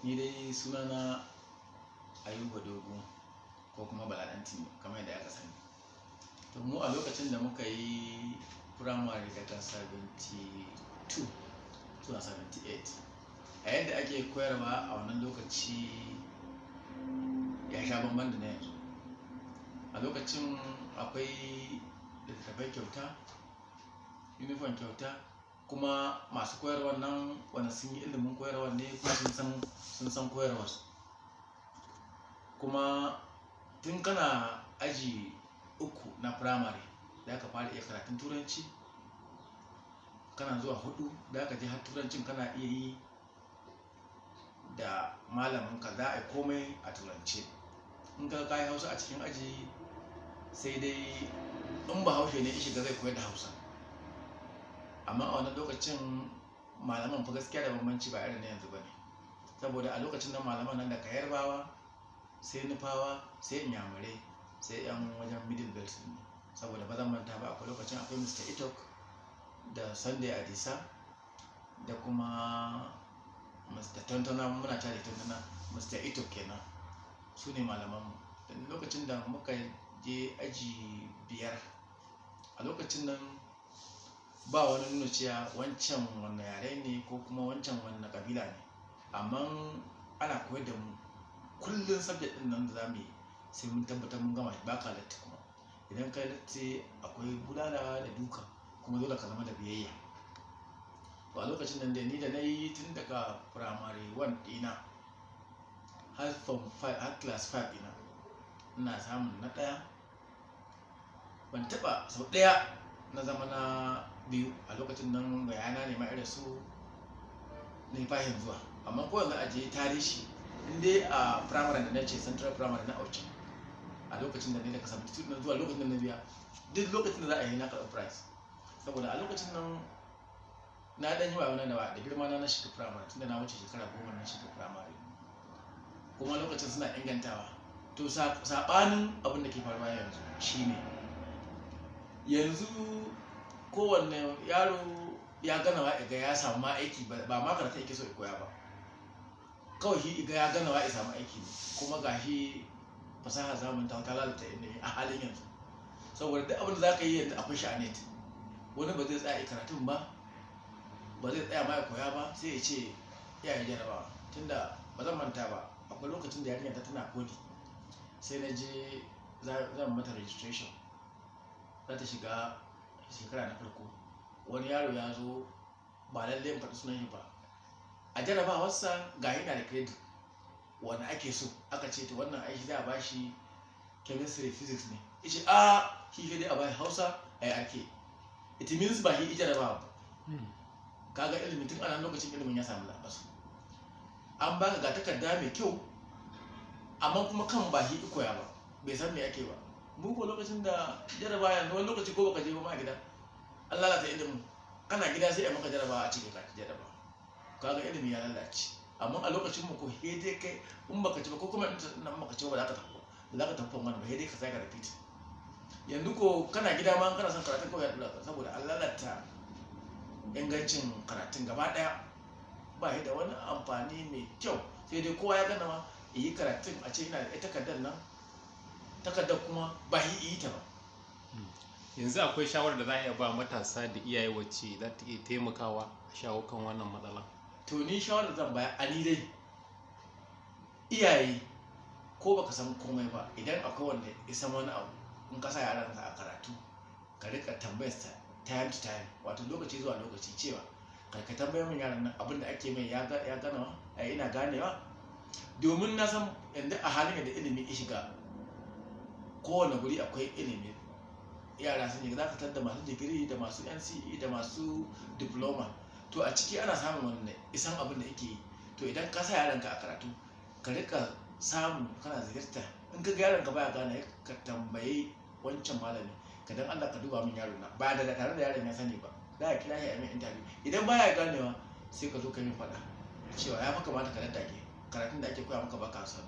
Ni dai sunana Ayuba Dogo ko kuma Bala Ɗantimi kamar yadda aka sani. To mu a lokacin da muka yi firamare daga 72 zuwa 78, a yadda ake koyarwa a wannan lokaci ya sha bamban da na yanzu. A lokacin akwai littattafai kyauta, uniform kyauta, kuma masu koyarwar nan wanda sun yi ilimin koyarwar ne kuma sun san koyarwar. Kuma tun kana aji 3 na firamare za ka fara iya karatun Turanci. Kana zuwa 4 za ka je har Turancin kana iya yi da malaminka, za a yi komai a Turance. In ka yi Hausa a cikin aji, sai dai in Bahaushe ne ya shiga zai koyar da Hausa. Amma a wannan lokacin malaman fa gaskiya da bambanci, ba irin na yanzu ba ne. Saboda a lokacin nan malaman nan daga Yarbawa sai Nufawa sai Inyamurai sai 'yan wajen Middle Belt ne. Saboda ba zan manta ba, akwai lokacin akwai Mr. Itok da Sunday Adisa da kuma Mr. Tontona, muna cewa da Tontona, Mr. Itok kenan. Su ne malamanmu. Da lokacin da muka je aji 5, a lokacin nan ba wani nuna cewa wancan wanne yare ne ko kuma wancan wanne ƙabila ne. Amma ana koyar da mu kullum subject ɗin nan da za mu yi sai mun tabbatar mun gama shi, ba ka latti kuma. Idan ka yi latti akwai bulala da duka, kuma dole ka zama da biyayya. To a lokacin nan dai ni da na yi tun daga primary one ɗina har form five, har class five ɗina, ina samun na ɗaya. Ban taɓa, sau ɗaya na zama na biyu. A lokacin nan yayana ne ma irin su na yi fashin zuwa. Amma ko yanzu a je tarihi, in dai a primary da na ce Central Primary na Auchi, a lokacin da ni daga 72 na zuwa lokacin da na biya, duk lokacin da za a yi na karɓi prize. Saboda a lokacin nan na ɗan yi wayo na da girma na shiga primary, tunda na wuce shekara 10 na shiga primary. Kuma lokacin suna ingantawa. To saɓanin abin da ke faruwa yanzu shine yanzu kowanne yaro ya ganawa iga ya samu ma aiki, ba ma karatu yake so ya koya ba. Kawai shi iga ya ganawa ya samu aiki ne. Kuma ga shi fasaha zamani ta lalata ilimi a halin yanzu. Saboda duk abin da za ka yi yanzu akwai shi a net. Wani ba zai tsaya yi karatun ba, ba zai tsaya ma ya koya ba, sai ya ce ya yi jarabawa. Tunda ba zan manta ba, akwai lokacin da yarinya ta tana poly, sai na je zan mata registration. Za ta shiga shekara na farko. Wani yaro ya zo, ba lallai in faɗi sunan shi ba. A jarabawarsa ga yana da credit wanda ake so. Aka ce to wannan aiki za a ba shi chemistry, physics ne. Ya ce a shi sai dai a ba shi Hausa a yi ake. It means ba shi jarabawa ba. Ka ga ilimin tun anan lokacin ilimin ya samu labasu. An baka ga takarda mai kyau amma kuma kan ba shi koya ba, bai san me ake ba. Mu ko lokacin da jarabawa yanzu, wani lokaci ko baka je ba ma gida, an lalata ilimin. Kana gida sai a maka jarabawa a ce ka ci jarabawa. Ka ga ilimi ya lalace. Amma a lokacin mu ko sai dai kai in baka ci ba, ko kuma in nan baka ci ba, ba za ka tafi ba. Ba za ka tafi form one ba, sai dai ka sake repeat. Yanzu ko kana gida ma in kana son karatun kawai ya ɗora ka, saboda an lalata ingancin karatun gaba ɗaya. Ba shi da wani amfani mai kyau, sai dai kowa ya gana ma yi karatun a ce ina da takardar nan, takardar kuma ba shi yi ta ba. Yanzu akwai shawarar da za a iya ba matasa da iyaye wacce za ta iya taimakawa a shawo kan wannan matsala? To ni shawarar da zan bayar a ni dai, iyaye, ko baka san komai ba, idan akwai wanda ya san wani abu, in ka sa yaranka a karatu, ka rika tambayar sa time to time, wato lokaci zuwa lokaci, cewa ka tambayar min yaran nan abin da ake mai ya ganawa, ai ina ganewa. Domin na san yanzu a halin da ilimi ya shiga, kowane guri akwai ilimi. Yara sun yi, za ka tadda masu digiri da masu NCE da masu diploma. To a ciki ana samun wannan isan abin da yake yi. To idan ka sa yaranka a karatu, ka rika samu kana ziyarta. In ka ga yaronka baya gane, ka tambayi wancan malami ka, dan Allah ka duba min yaro na, ba da tare da yaron ya sani ba. Za a kira shi a mai interview. Idan baya ganewa, sai ka zo ka yi faɗa cewa ya fi kamata ka daddage karatun da ake koya maka, baka sani.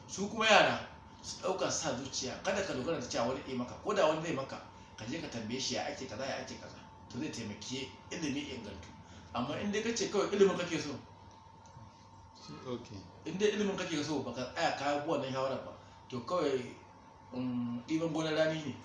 Su kuma yara su ɗauka su sa zuciya, kada ka dogara da cewa wani ya maka. Ko da wani zai maka, ka je ka tambaye shi ya ake kaza, ya ake kaza. To zai taimaki ilimi ingantu. Amma in dai ka ce kawai ilimin kake so In dai ilimin kake so, baka tsaya ka bi wannan shawarar ba, to kawai ɗiban gonar rani ne.